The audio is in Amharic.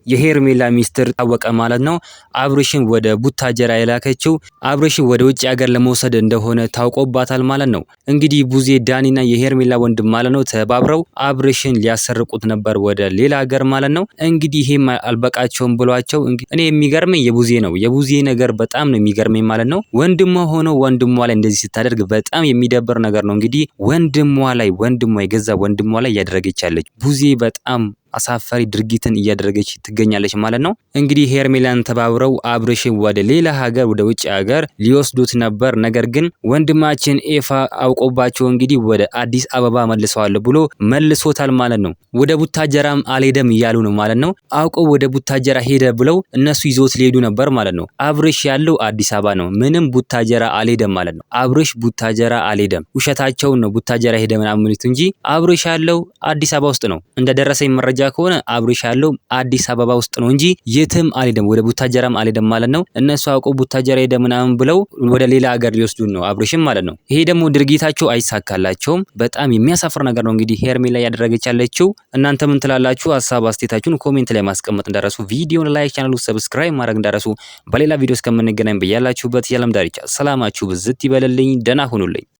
የሄርሜላ ሚስጥር ታወቀ ማለት ነው። አብርሽን ወደ ቡታጀራ የላከችው አብርሽን ወደ ውጭ ሀገር ለመውሰድ እንደሆነ ታውቆባታል ማለት ነው። እንግዲህ ቡዜ፣ ዳኒና የሄርሜላ ወንድም ማለት ነው ተባብረው አብርሽን ሊያሰርቁት ነበር ወደ ሌላ ሀገር ማለት ነው። እንግዲህ ይሄም አልበቃቸውም ብሏቸው እኔ የሚገርመኝ የቡዜ ነው። የቡዜ ነገር በጣም ነው የሚገርመኝ ማለት ነው። ወንድሟ ሆኖ ወንድሟ ላይ እንደዚህ ስታደርግ በጣም የሚደብር ነገር ነው። እንግዲህ ወንድሟ ላይ ወንድሟ የገዛ ወንድሟ ላይ እያደረገች ያለች ቡዜ በጣም አሳፋሪ ድርጊትን እያደረገች ትገኛለች ማለት ነው። እንግዲህ ሄርሜላን ተባብረው አብርሽን ወደ ሌላ ሀገር ወደ ውጭ ሀገር ሊወስዱት ነበር። ነገር ግን ወንድማችን ኤፋ አውቆባቸው እንግዲህ ወደ አዲስ አበባ መልሰዋል ብሎ መልሶታል ማለት ነው። ወደ ቡታጀራም አልሄደም እያሉ ነው ማለት ነው። አውቀው ወደ ቡታጀራ ሄደ ብለው እነሱ ይዞት ሊሄዱ ነበር ማለት ነው። አብርሽ ያለው አዲስ አበባ ነው። ምንም ቡታጀራ አልሄደም ማለት ነው። አብርሽ ቡታጀራ አልሄደም። ውሸታቸውን ነው ቡታጀራ ሄደ ምናምን እንጂ አብርሽ ያለው አዲስ አበባ ውስጥ ነው። እንደደረሰኝ መረጃ ከሆነ አብርሽ ያለው አዲስ አበባ ውስጥ ነው እንጂ የትም አልሄደም፣ ወደ ቡታጀራም አልሄደም ማለት ነው። እነሱ አውቀው ቡታጀራ ሄደ ምናምን ብለው ወደ ሌላ ሀገር ሊወስዱን ነው አብርሽም ማለት ነው። ይሄ ደግሞ ድርጊታቸው አይሳካላቸውም። በጣም የሚያሳፍር ነገር ነው እንግዲህ ሄርሜላ እያደረገች ያለችው። እናንተ ምን ትላላችሁ? ሀሳብ አስተያየታችሁን comment ላይ ማስቀመጥ እንዳትረሱ፣ ቪዲዮን like፣ ቻናሉ subscribe ማድረግ እንዳትረሱ። በሌላ ቪዲዮ እስከምንገናኝ በያላችሁበት የዓለም ዳርቻ ሰላማችሁ ብዝት ይበልልኝ። ደህና ሁኑልኝ።